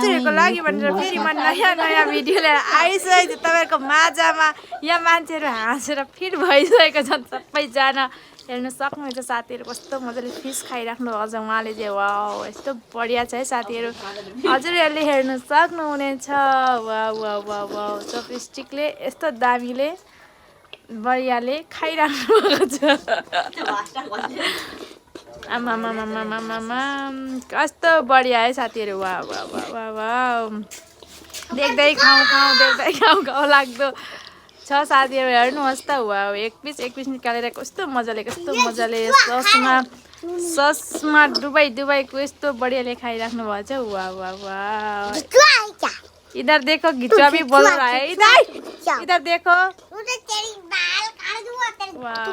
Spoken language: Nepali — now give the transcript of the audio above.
हजुरहरूको लागि भनेर फेरि म नयाँ नयाँ भिडियो लिएर आइसकेको छु तपाईँहरूको माझमा। यहाँ मान्छेहरू हाँसेर फिट भइसकेको छन् सबैजना। हेर्नु सक्नुहुन्छ साथीहरू कस्तो मजाले फिस खाइराख्नु भएको छ उहाँले चाहिँ। वाउ यस्तो बढिया छ है साथीहरू, हजुरहरूले हेर्नु सक्नुहुनेछ। वाउ वाउ वाउ वाउ चपस्टिकले यस्तो दामीले बढियाले खाइराख्नु भएको छ। आमामामामामामा कस्तो बढिया है साथीहरू। वाह वाह वाह वाह वाह देख्दै खाउँ लाग्दो छ साथीहरू। हेर्नुहोस् त वाह एक पिस निकालेर कस्तो मजाले ससमा डुबाइको यस्तो बढियाले खाइराख्नु भएको छ। वाह वाह वाह इधर देखो घिचुआ भी बोल रहा है, इधर देखो। वाह